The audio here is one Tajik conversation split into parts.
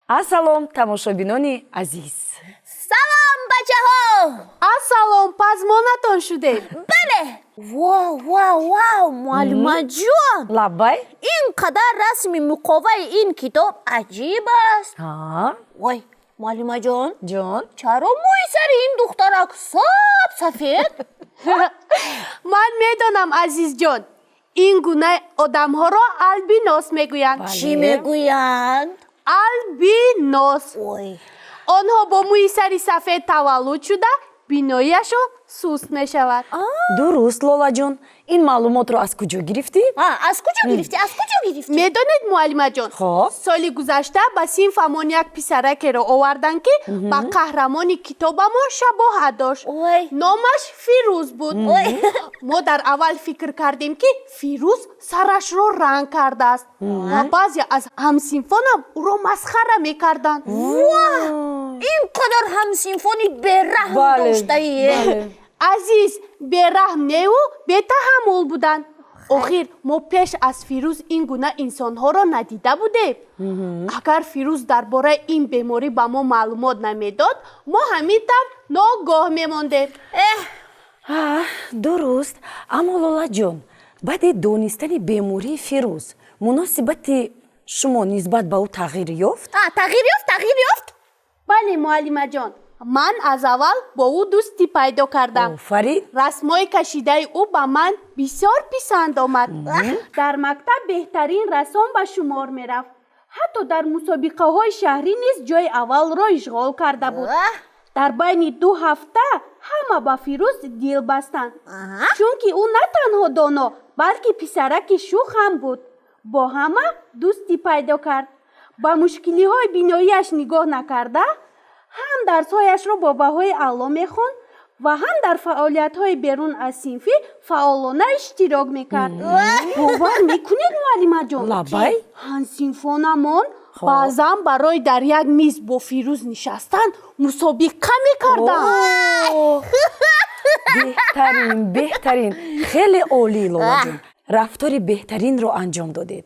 Ассалом, тамошобинони азиз! Салом, бачаҳо! Ассалом, пазмонатон шудем. Бале. Вау, вау, вау, муаллимаҷон! Лаббай. Ин қадар расми муқоваи ин китоб аҷиб аст. Ҳа. Вой, муаллимаҷон! Ҷон. Чаро мӯи сари ин духтарак сап сафед? Ман медонам, азизҷон, ин гуна одамҳоро албинос мегӯянд. Бале. Чӣ мегӯянд? Албинос. Ой. Онҳо бо мӯи сари сафед таваллуд шуда, биноияшон суст мешавад. Дуруст, Лолаҷон, ин маълумотро аз куҷо гирифтӣ? Аз куҷо гирифтӣ, аз куҷо гирифтӣ? Медонед, муаллимаҷон, Хоб. соли гузашта ба синфамон як писаракеро оварданд, ки ба қаҳрамони китобамон шабоҳат дошт. Ой. Номаш Фирӯз буд. Ой. Мо дар аввал фикр кардем, ки Фирӯз сарашро ранг кардааст, ва баъзе аз ҳамсинфонам ӯро масхара мекарданд. Ин қадар ҳамсинфони бераҳм доштаие. Бале. Азиз, бераҳм неу, бетаҳаммул буданд. Охир мо пеш аз Фирӯз ин гуна инсонҳоро надида будем. Агар Фирӯз дар бораи ин беморӣ ба мо маълумот намедод, мо ҳамин тавр ногоҳ мемондем. Эҳ. А, дуруст. Аммо, Лолаҷон, баъди донистани бемории Фирӯз муносибати шумо нисбат ба ӯ тағйир ёфт? Тағйир ёфт, тағйир ёфт. Бале, муаллимаҷон, ман аз аввал бо ӯ дӯстӣ пайдо кардам. Офарин. Расмҳои кашидаи ӯ ба ман бисёр писанд омад. Дар мактаб беҳтарин рассом ба шумор мерафт, ҳатто дар мусобиқаҳои шаҳрӣ низ ҷои аввалро ишғол карда буд. Дар байни 2 ҳафта ҳама ба Фирӯз дил бастанд, чунки ӯ на танҳо доно, балки писараки шӯх ҳам буд. Бо ҳама дӯстӣ пайдо кард, ба мушкилиҳои биноияш нигоҳ накарда, ҳам дарсҳояшро бо баҳои аъло мехонд ва ҳам дар фаъолиятҳои берун аз синфӣ фаъолона иштирок мекард. Бовар мекунед, муаллимаҷон? Лаббай. Ҳамсинфонамон баъзан барои дар як миз бо Фирӯз нишастан мусобиқа мекарданд. Беҳтарин, беҳтарин, хеле олӣ, Лолаҷон, рафтори беҳтаринро анҷом додед.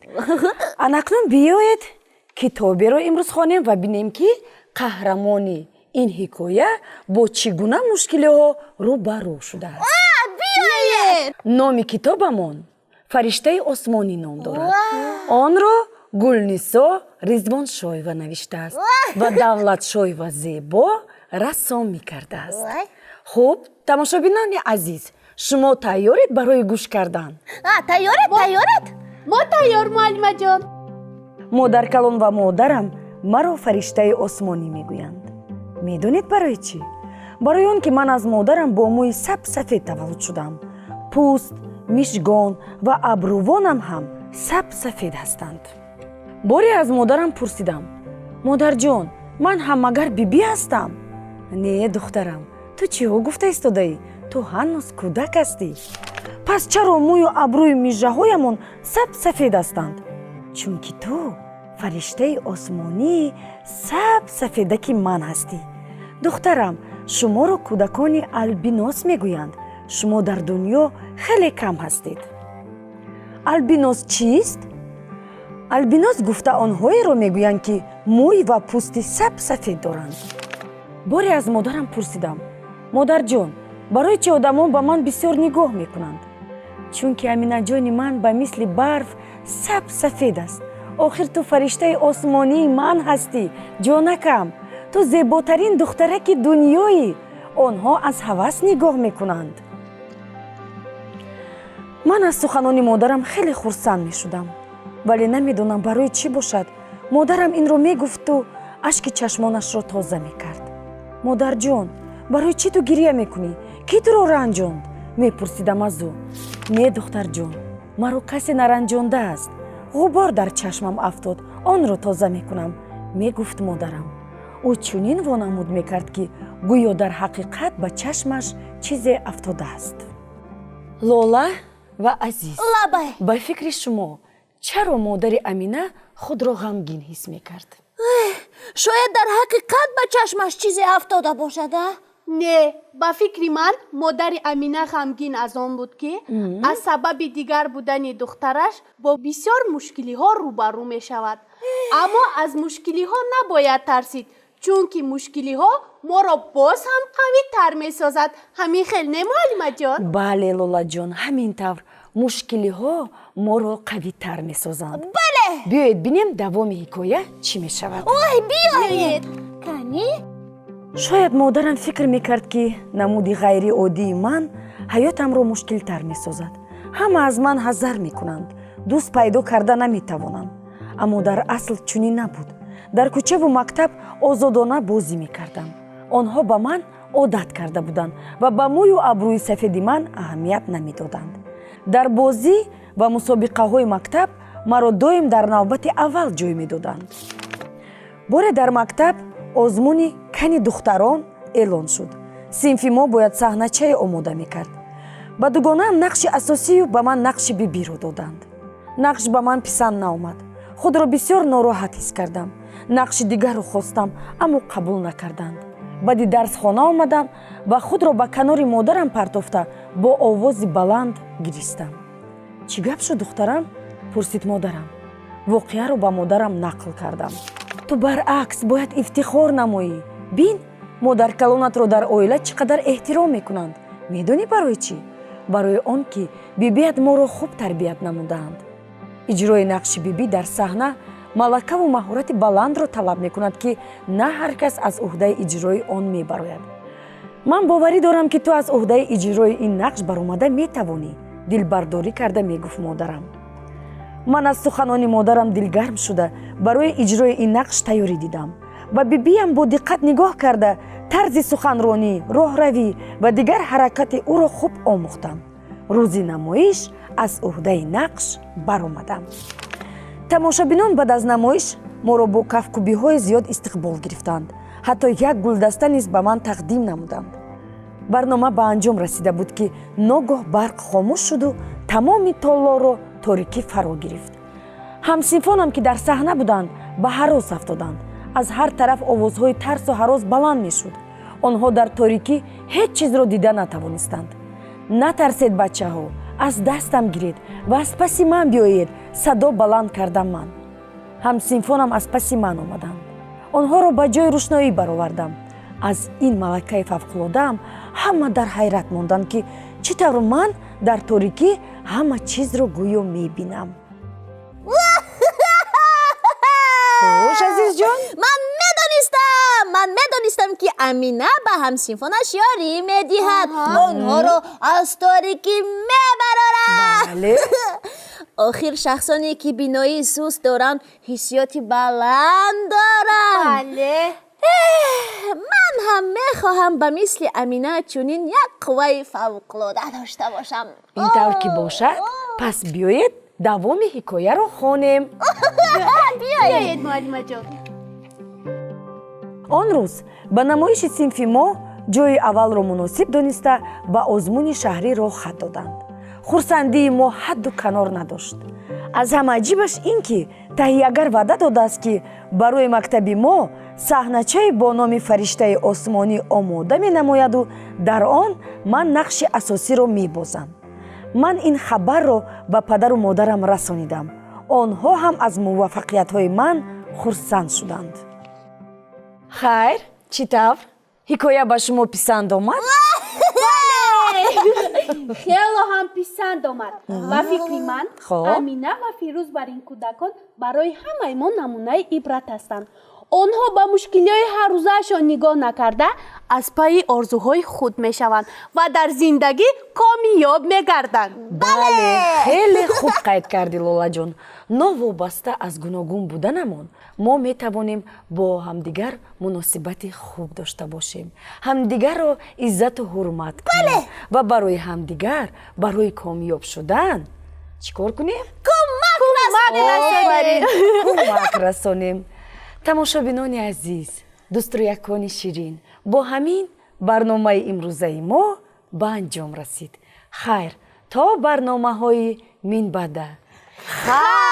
Анакнун биёед, китоберо имрӯз хонем ва бинем, ки қаҳрамони ин ҳикоя бо чӣ гуна мушкилиҳо рӯ ба рӯ шудааст. Биёед. Номи китобамон «Фариштаи осмонӣ» ном дорад. Онро Гулнисо Ризвоншоева навиштааст ва Давлатшоева Зебо рассом мекардааст. Хуб, тамошобинони азиз, шумо тайёред барои гӯш кардан? Тайёред, тайёред. Мо тайёр, муаллимаҷон. Модаркалон ва модарам маро фариштаи осмонӣ мегӯянд. Медонед, барои чӣ? Барои он ки ман аз модарам бо мӯи сап сафед таваллуд шудам. Пӯст, мижгон ва абрувонам ҳам сап сафед ҳастанд. Боре аз модарам пурсидам: «Модарҷон, ман ҳам магар бибӣ ҳастам?» «Не, духтарам, ту чиҳо гуфта истодаӣ? Ту ҳанӯз кӯдак ҳастӣ». «Пас чаро мӯю абрӯю мижаҳоямон сап сафед ҳастанд?» «Чунки ту фариштаи осмонии сап сафедаки ман ҳастӣ. Духтарам, шуморо кӯдакони албинос мегӯянд. Шумо дар дунё хеле кам ҳастед». Албинос чист? Албинос гуфта онҳоеро мегӯянд, ки мӯй ва пӯсти сап сафед доранд. Боре аз модарам пурсидам: «Модарҷон, барои чӣ одамон ба ман бисёр нигоҳ мекунанд?» «Чунки Аминаҷони ман ба мисли барф сап сафед аст. Охир ту фариштаи осмонии ман ҳастӣ, ҷонакам. Ту зеботарин духтараки дунёӣ. Онҳо аз ҳавас нигоҳ мекунанд». Ман аз суханони модарам хеле хурсанд мешудам, вале намедонам, барои чӣ бошад, модарам инро мегуфту ашки чашмонашро тоза мекард. «Модарҷон, барои чӣ ту гиря мекунӣ? Кӣ туро ранҷонд?» мепурсидам аз ӯ. «Не, духтарҷон, маро касе наранҷондааст. Ғубор дар чашмам афтод, онро тоза мекунам», мегуфт модарам. Ӯ чунин вонамуд мекард, ки гӯё дар ҳақиқат ба чашмаш чизе афтодааст. Лола ва Азиз, Лабай. ба фикри шумо, чаро модари Амина худро ғамгин ҳис мекард? Шояд дар ҳақиқат ба чашмаш чизе афтода бошад, а? Не, ба фикри ман, модари Амина ғамгин аз он буд, ки аз сабаби дигар будани духтараш бо бисёр мушкилиҳо рӯбарӯ мешавад. Аммо аз мушкилиҳо набояд тарсид, чунки мушкилиҳо моро боз ҳам қавитар месозад. Ҳамин хел не, муаллимаҷон? Бале, Лолаҷон, ҳамин тавр, мушкилиҳо моро қавитар месозанд. Бале. Биёед бинем, давоми ҳикоя чӣ мешавад. Ой, биёед, кани. Шояд модарам фикр мекард, ки намуди ғайриоддии ман ҳаётамро мушкилтар месозад. Ҳама аз ман ҳазар мекунанд, дӯст пайдо карда наметавонам. Аммо дар асл чунин набуд. Дар кӯчаву мактаб озодона бозӣ мекардам. Онҳо ба ман одат карда буданд ва ба мӯю абрӯи сафеди ман аҳамият намедоданд. Дар бозӣ ва мусобиқаҳои мактаб маро доим дар навбати аввал ҷой медоданд. Боре дар мактаб озмуни кани духтарон эълон шуд. Синфи мо бояд саҳначае омода мекард. Ба дугонаам нақши асосию ба ман нақши бибиро доданд. Нақш ба ман писанд наомад, худро бисёр нороҳат ҳис кардам. Нақши дигарро хостам, аммо қабул накарданд. Баъди дарс хона омадам ва худро ба канори модарам партофта, бо овози баланд гиристам. «Чӣ гап шуд, духтарам?» — пурсид модарам. Воқеаро ба модарам нақл кардам. «Ту баръакс бояд ифтихор намоӣ. Бин, модаркалонатро дар оила чӣ қадар эҳтиром мекунанд. Медонӣ барои чӣ? Барои он ки бибият моро хуб тарбият намудаанд. Иҷрои нақши бибӣ дар саҳна малакаву маҳорати баландро талаб мекунад, ки на ҳар кас аз уҳдаи иҷрои он мебарояд. Ман боварӣ дорам, ки ту аз уҳдаи иҷрои ин нақш баромада метавонӣ», — дилбардорӣ карда мегуфт модарам. Ман аз суханони модарам дилгарм шуда, барои иҷрои ин нақш тайёрӣ дидам. Ба бибиям бо диққат нигоҳ карда, тарзи суханронӣ, роҳравӣ ва дигар ҳаракати ӯро хуб омӯхтам. Рӯзи намоиш аз уҳдаи нақш баромадам. Тамошобинон баъд аз намоиш моро бо кафкӯбиҳои зиёд истиқбол гирифтанд. Ҳатто як гулдаста низ ба ман тақдим намуданд. Барнома ба анҷом расида буд, ки ногоҳ барқ хомӯш шуду тамоми толорро торикӣ фаро гирифт. Ҳамсинфонам, ки дар саҳна буданд, ба ҳарос афтоданд. Аз ҳар тараф овозҳои тарсу ҳарос баланд мешуд. Онҳо дар торикӣ ҳеҷ чизро дида натавонистанд. «Натарсед, бачаҳо, аз дастам гиред ва аз паси ман биёед», — садо баланд кардам ман. Ҳамсинфонам аз паси ман омаданд. Онҳоро ба ҷои рӯшноӣ баровардам. Аз ин малакаи фавқулодаам ҳама дар ҳайрат монданд, ки чӣ тавр ман дар торикӣ ҳама чизро гӯё мебинам. Хуш, азизҷон. Ман медонистам, ман медонистам, ки Амина ба ҳамсинфонаш ёрӣ медиҳад, онҳоро аз торикӣ мебарорад. Бале. Охир шахсоне, ки биноии суст доранд, ҳиссиёти баланд доранд. Бале. Ман ҳам мехоҳам ба мисли Амина чунин як қувваи фавқулода дошта бошам. Ин тавр ки бошад, пас биёед, давоми ҳикояро хонем. Биёед, муаллимаҷон. Он рӯз ба намоиши синфи мо ҷои аввалро муносиб дониста, ба озмуни шаҳрӣ роҳхат доданд. Хурсандии мо ҳадду канор надошт. Аз ҳама аҷибаш ин ки таҳиягар ваъда додааст, ки барои мактаби мо саҳначае бо номи Фариштаи осмонӣ омода менамояду дар он ман нақши асосиро мебозам. Ман ин хабарро ба падару модарам расонидам. Онҳо ҳам аз муваффақиятҳои ман хурсанд шуданд. Хайр, чӣ тавр, ҳикоя ба шумо писанд омад? Хело ҳам писанд омад. Ба фикри ман, Хоб. Амина ва Фирӯз бар ин кӯдакон барои ҳамаи мо намунаи ибрат ҳастанд. Онҳо ба мушкилиҳои ҳаррӯзаашон нигоҳ накарда, аз пайи орзуҳои худ мешаванд ва дар зиндагӣ комёб мегарданд. Бале, хеле хуб қайд кардӣ, Лолаҷон. Новобаста аз гуногун буданамон, мо метавонем бо ҳамдигар муносибати хуб дошта бошем, ҳамдигарро иззату ҳурмат кунем ва барои ҳамдигар барои комёб шудан чӣ кор кунем? Офарин, кӯмак расонем. Тамошобинони азиз, дӯстрӯякони ширин, бо ҳамин барномаи имрӯзаи мо ба анҷом расид. Хайр, то барномаҳои минбаъда, хайр.